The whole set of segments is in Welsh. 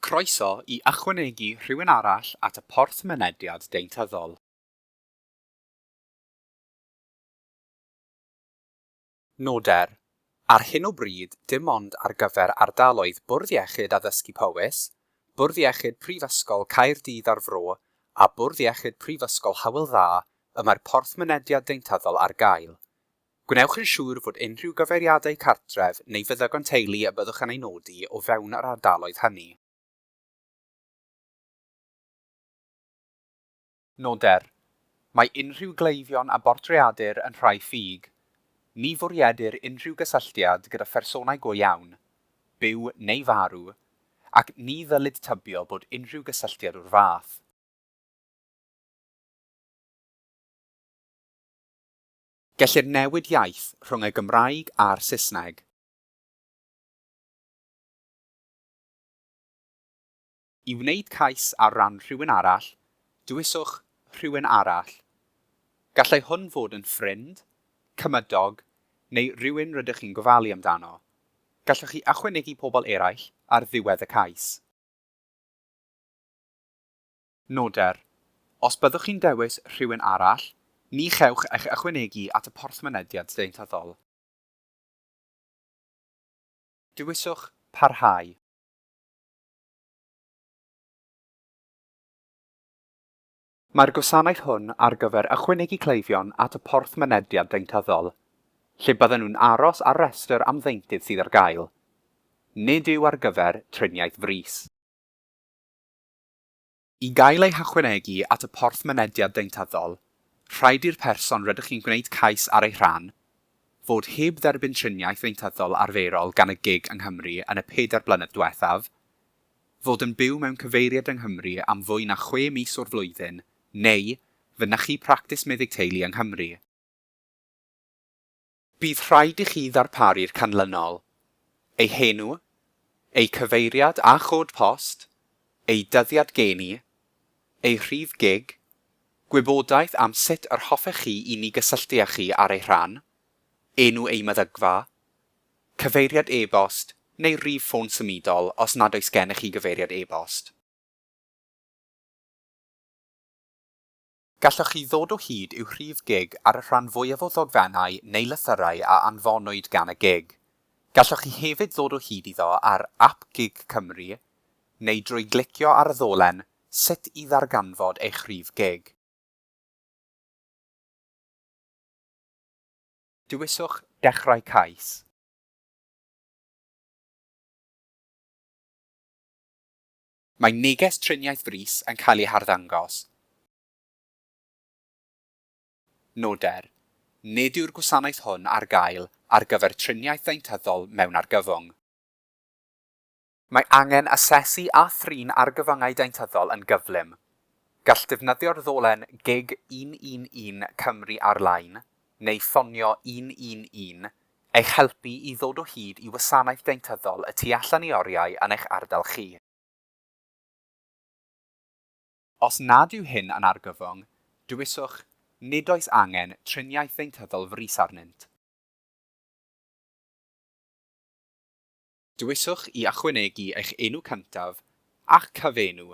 Croeso i ychwanegu rhywun arall at y porth mynediad deintyddol. Noder, ar hyn o bryd dim ond ar gyfer ardaloedd Bwrdd Iechyd Addysgu Powys, Bwrdd Iechyd Prifysgol Caerdydd a'r Fro a Bwrdd Iechyd Prifysgol Hywel Dda y mae'r porth mynediad deintyddol ar gael. Gwnewch yn siŵr fod unrhyw gyfeiriadau cartref neu feddygon teulu y byddwch yn eu nodi o fewn yr ardaloedd hynny. Noder, mae unrhyw gleifion a bortreadir yn rhai ffug. Ni fwriedir unrhyw gysylltiad gyda phersonau go iawn, byw neu farw, ac ni ddylid tybio bod unrhyw gysylltiad o'r fath. Gellir newid iaith rhwng y Gymraeg a'r Saesneg. I wneud cais ar ran rhywun arall, dewiswch 'Rhywun arall'. Gallai hwn fod yn ffrind, cymydog, neu rywun rydych chi'n gofalu amdano. Gallwch chi ychwanegu pobl eraill ar ddiwedd y cais. Noder, Os byddwch chi'n dewis 'Rhywun arall', ni chewch eich ychwanegu at y porth mynediad deintyddol. Dewiswch 'Parhau'. Mae'r gwasanaeth hwn ar gyfer ychwanegu cleifion at y porth mynediad deintyddol, lle byddan nhw'n aros ar restr am ddeintydd sydd ar gael. Nid yw ar gyfer triniaeth frys. I gael eu hychwanegu at y porth mynediad deintyddol, rhaid i'r person rydych chi'n gwneud cais ar eu rhan fod heb dderbyn triniaeth ddeintyddol arferol gan y gig yng Nghymru yn y pedair blynedd diwethaf, fod yn byw mewn cyfeiriad yng Nghymru am fwy na chwe mis o'r flwyddyn, neu fynychu practis meddyg teulu yng Nghymru. Bydd rhaid i chi ddarparu'r canlynol, eu henw, eu cyfeiriad a chod post, eu dyddiad geni, eu rhif gig, gwybodaeth am sut yr hoffech chi i ni gysylltu â chi ar eu rhan, enw eu meddygfa, cyfeiriad e-bost neu rif ffôn symudol os nad oes gennych chi gyfeiriad e-bost. Gallwch chi ddod o hyd i'w rhif gig ar y rhan fwyaf o ddogfennau neu lythyrau a anfonwyd gan y gig. Gallwch chi hefyd ddod o hyd iddo ar ap gig Cymru neu drwy glicio ar y ddolen Sut i ddarganfod eich rhif gig. Dewiswch Dechrau cais. Mae neges triniaeth frys yn cael ei harddangos. Noder, nid yw'r gwasanaeth hwn ar gael ar gyfer triniaeth ddeintyddol mewn argyfwng. Mae angen asesu a thrin argyfyngau deintyddol yn gyflym. Gall defnyddio'r ddolen gig 111 Cymru ar-lein, neu ffonio 111, eich helpu i ddod o hyd i wasanaeth deintyddol y tu allan i oriau yn eich ardal chi. Os nad yw hyn yn argyfwng, dewiswch 'Nid oes angen triniaeth ddeintyddol frys arnynt'. Dewiswch i ychwanegu eich enw cyntaf a'ch cyfenw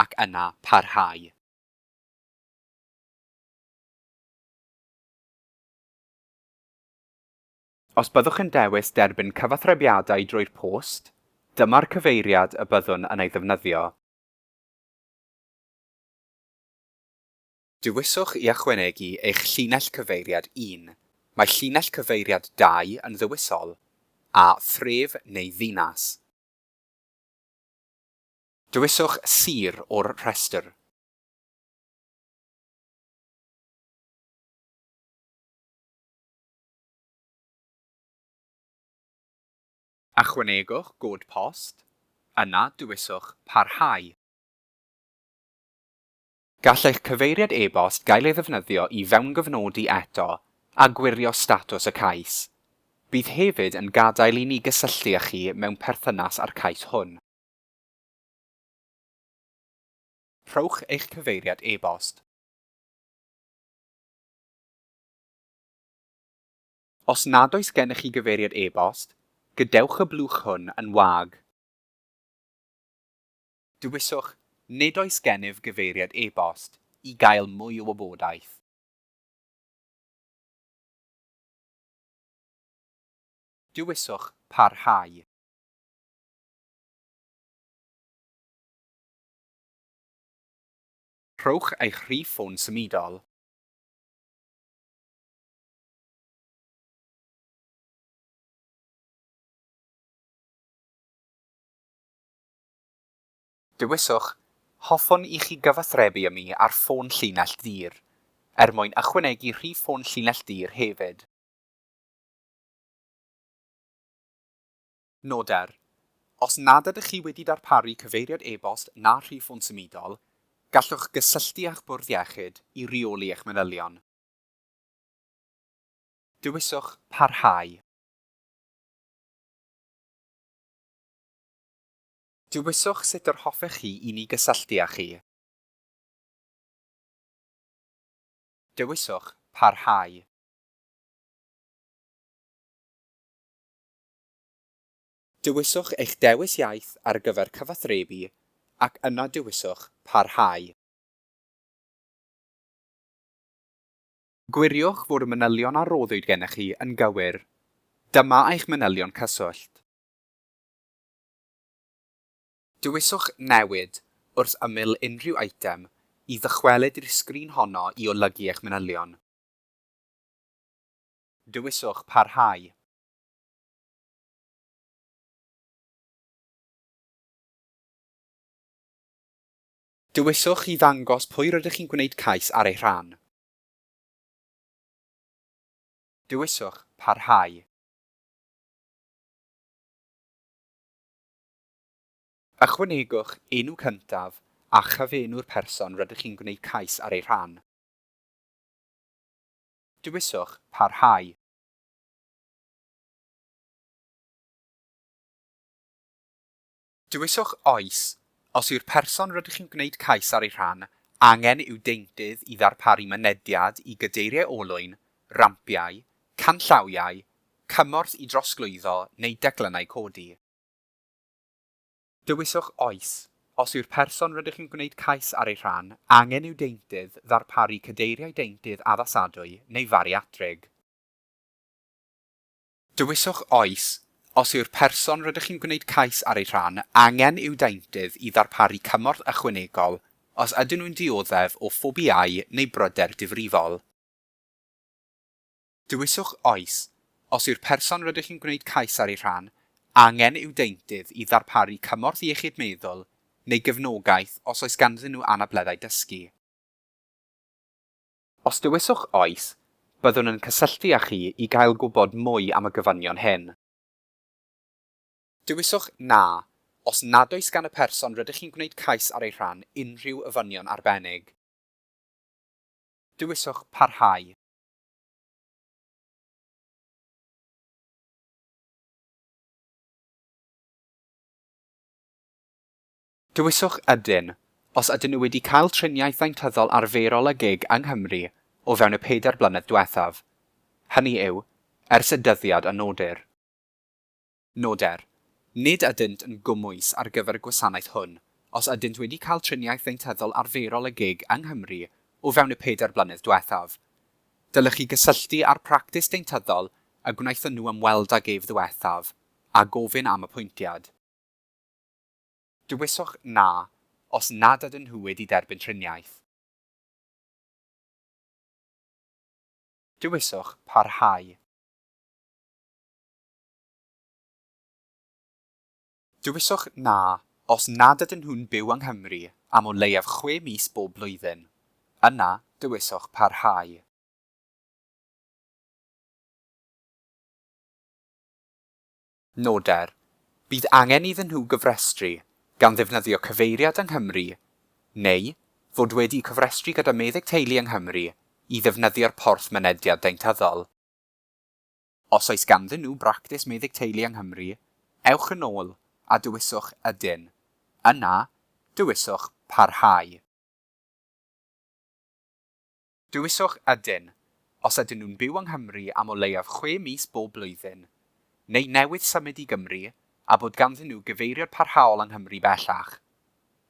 ac yna Parhau. Os byddwch yn dewis derbyn cyfathrebiadau drwy'r post, dyma'r cyfeiriad y byddwn yn ei ddefnyddio. Dewiswch i ychwanegu eich llinell cyfeiriad un, mae llinell cyfeiriad dau yn ddewisol, a thref neu ddinas. Dewiswch sir o'r rhestr. Ychwanegwch god post, yna dewiswch Parhau. Gall eich cyfeiriad e-bost gael ei ddefnyddio i fewngofnodi eto a gwirio statws y cais. Bydd hefyd yn gadael i ni gysylltu â chi mewn perthynas â'r cais hwn. Rhowch eich cyfeiriad e-bost. Os nad oes gennych chi gyfeiriad e-bost, gadewch y blwch hwn yn wag. Dewiswch Nid oes gennyf gyfeiriad e-bost i gael mwy o wybodaeth. Dewiswch Parhau. Rhowch eich rhif ffôn symudol. Dewiswch Hoffwn i chi gyfathrebu â mi ar ffôn llinell dir, er mwyn ychwanegu rhif ffôn llinell dir hefyd. Noder, Os nad ydych chi wedi darparu cyfeiriad e-bost na rhif ffôn symudol, gallwch gysylltu â'ch bwrdd iechyd i reoli eich manylion. Dewiswch Parhau. Dewiswch sut yr hoffech chi i ni gysylltu â chi. Dewiswch Parhau. Dewiswch eich dewis iaith ar gyfer cyfathrebu ac yna dewiswch Parhau. Gwiriwch fod y manylion a roddwyd gennych chi yn gywir. Dyma eich manylion cyswllt. Dewiswch Newid wrth ymyl unrhyw eitem i ddychwelyd i'r sgrin honno i olygu eich manylion. Dewiswch Parhau. Dewiswch i ddangos pwy rydych chi'n gwneud cais ar eu rhan. Dewiswch Parhau. Ychwanegwch enw cyntaf a chyfenw'r person rydych chi'n gwneud cais ar eu rhan. Dewiswch Parhau. Dewiswch Oes os yw'r person rydych chi'n gwneud cais ar eu rhan angen i'w deintydd i ddarparu mynediad i gadeiriau olwyn, rampiau, canllawiau, cymorth i drosglwyddo neu declynnau codi. Dewiswch Oes os yw'r person rydych chi'n gwneud cais ar eu rhan angen i'w deintydd ddarparu cadeiriau deintydd addasadwy neu fariatrig. Dewiswch Oes os yw'r person rydych chi'n gwneud cais ar eu rhan angen i'w deintydd i ddarparu cymorth ychwanegol os ydyn nhw'n dioddef o ffobiâu neu bryder difrifol. Dewiswch Oes os yw'r person rydych chi'n gwneud cais ar eu rhan angen i'w deintydd i ddarparu cymorth iechyd meddwl neu gefnogaeth os oes ganddyn nhw anableddau dysgu. Os dewiswch Oes, byddwn yn cysylltu â chi i gael gwybod mwy am y gofynion hyn. Dewiswch Na os nad oes gan y person rydych chi'n gwneud cais ar eu rhan unrhyw ofynion arbennig. Dewiswch Parhau. Dewiswch Ydyn os ydyn nhw wedi cael triniaeth ddeintyddol arferol y gig yng Nghymru o fewn y pedair blynedd diwethaf, hynny yw, ers y dyddiad a nodir. Noder, nid ydynt yn gymwys ar gyfer y gwasanaeth hwn os ydynt wedi cael triniaeth ddeintyddol arferol y gig yng Nghymru o fewn y pedair blynedd diwethaf. Dylech chi gysylltu â'r practis deintyddol y gwnaethon nhw ymweld ag ef ddiwethaf a gofyn am apwyntiad. Dewiswch Na os nad ydyn nhw wedi derbyn triniaeth. Dewiswch Parhau. Dewiswch Na os nad ydyn nhw'n byw yng Nghymru am o leiaf chwe mis bob blwyddyn. Yna, dewiswch Parhau. Noder, bydd angen iddyn nhw gofrestru gan ddefnyddio cyfeiriad yng Nghymru neu fod wedi'u cofrestru gyda meddyg teulu yng Nghymru i ddefnyddio'r porth mynediad deintyddol. Os oes ganddyn nhw bractis meddyg teulu yng Nghymru, ewch yn ôl a dewiswch Ydyn. Yna, dewiswch Parhau. Dewiswch Ydyn os ydyn nhw'n byw yng Nghymru am o leiaf chwe mis bob blwyddyn, neu newydd symud i Gymru a bod ganddyn nhw gyfeiriad parhaol yng Nghymru bellach.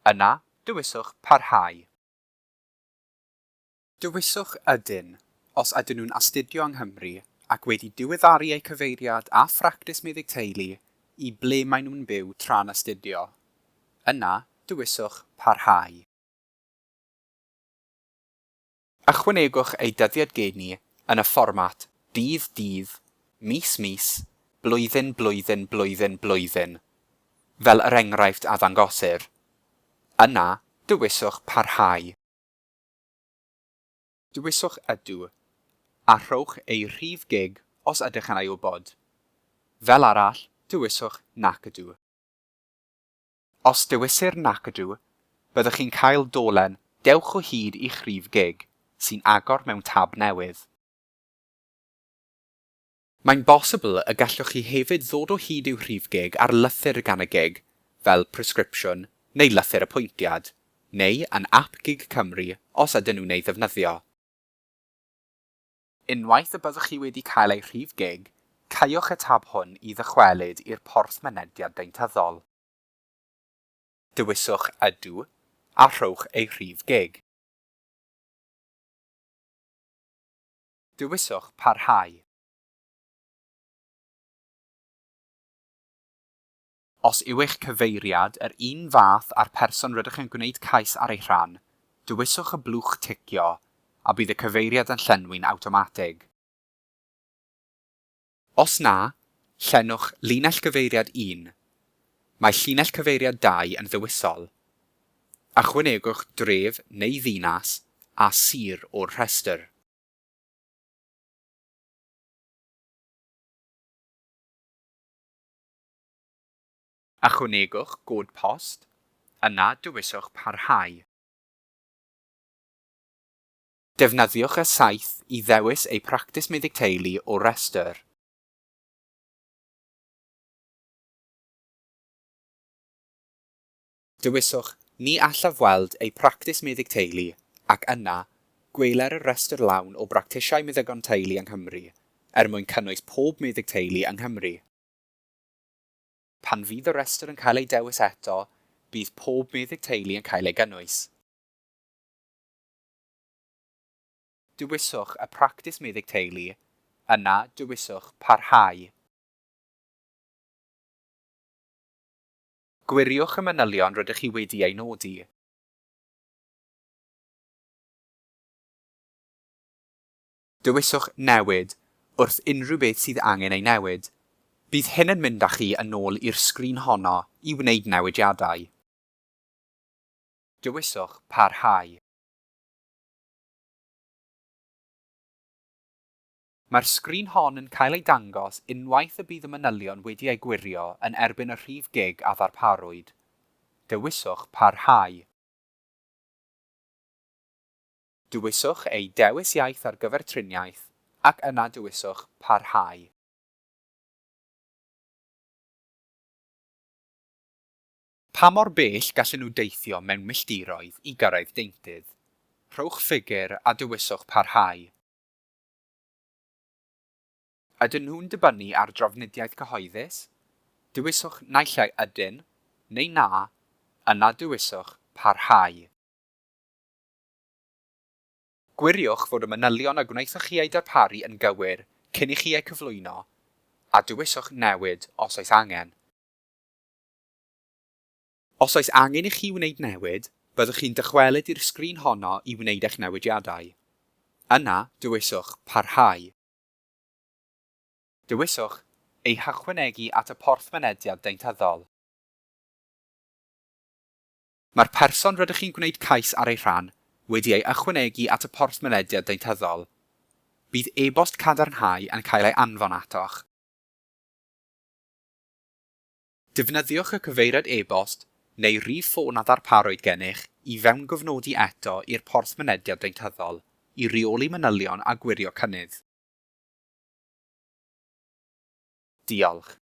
Yna, dewiswch Parhau. Dewiswch Ydyn os ydyn nhw'n astudio yng Nghymru ac wedi diweddaru eu cyfeiriad a phractis meddyg teulu i ble maen nhw'n byw tra'n astudio. Yna, dewiswch Parhau. Ychwanegwch eu dyddiad geni yn y fformat dydd dydd, mis mis, blwyddyn blwyddyn blwyddyn blwyddyn, fel yr enghraifft a ddangosir. Yna, dewiswch Parhau. Dewiswch Ydw, a rhowch eu rhif gig os ydych yn ei wybod. Fel arall, dewiswch Nac ydw. Os dewisir Nac ydw, byddwch chi'n cael dolen Dewch o hyd i'ch rhif gig, sy'n agor mewn tab newydd. Mae'n bosibl y gallwch chi hefyd ddod o hyd i'w rhif gig ar lythyr gan y gig, fel presgripsiwn neu lythyr apwyntiad, neu yn ap gig Cymru os ydyn nhw'n ei ddefnyddio. Unwaith y byddwch chi wedi cael eu rhif gig, caewch y tab hwn i ddychwelyd i'r porth mynediad deintyddol. Dewiswch Ydw a rhowch eu rhif gig. Dewiswch Parhau. Os yw eich cyfeiriad yr un fath â'r person rydych yn gwneud cais ar ei rhan, dewiswch y blwch ticio a bydd y cyfeiriad yn llenwi'n awtomatig. Os na, llenwch linell gyfeiriad 1. Mae llinell cyfeiriad 2 yn ddewisol. Ychwanegwch dref neu ddinas a sir o'r rhestr. Ychwanegwch god post, yna dewiswch Parhau. Defnyddiwch y saeth i ddewis eu practis meddyg teulu o restr. Dewiswch Ni allaf weld eu practis meddyg teulu ac yna, gweler y rhestr lawn o bractisiau meddygon teulu yng Nghymru er mwyn cynnwys pob meddyg teulu yng Nghymru. Pan fydd y rhestr yn cael ei dewis eto, bydd pob meddyg teulu yn cael ei gynnwys. Dewiswch y practis meddyg teulu, yna dewiswch Parhau. Gwiriwch y manylion rydych chi wedi eu nodi. Dewiswch Newid wrth unrhyw beth sydd angen ei newid. Bydd hyn yn mynd â chi yn ôl i'r sgrin honno i wneud newidiadau. Dewiswch Parhau. Mae'r sgrin hon yn cael ei dangos unwaith y bydd y manylion wedi eu gwirio yn erbyn y rhif gig a ddarparwyd. Dewiswch Parhau. Dewiswch eu dewis iaith ar gyfer triniaeth ac yna dewiswch Parhau. Pa mor bell gallen nhw deithio mewn milltiroedd i gyrraedd deintydd? Rhowch ffigur a dewiswch Parhau. Ydyn nhw'n dibynnu ar drafnidiaeth cyhoeddus? Dewiswch naill ai Ydyn neu Na, yna dewiswch Parhau. Gwiriwch fod y manylion y gwnaethoch chi eu darparu yn gywir cyn i chi eu cyflwyno, a dewiswch Newid os oes angen. Os oes angen i chi wneud newid, byddwch chi'n dychwelyd i'r sgrin honno i wneud eich newidiadau. Yna, dewiswch Parhau. Dewiswch Ei hychwanegu at y porth mynediad deintyddol. Mae'r person rydych chi'n gwneud cais ar ei rhan wedi ei ychwanegu at y porth mynediad deintyddol. Bydd e-bost cadarnhau yn cael ei anfon atoch. Defnyddiwch y cyfeiriad e-bost neu rif ffôn a ddarparwyd gennych i fewngofnodi eto i'r porth mynediad deintyddol i reoli manylion a gwirio cynnydd. Diolch.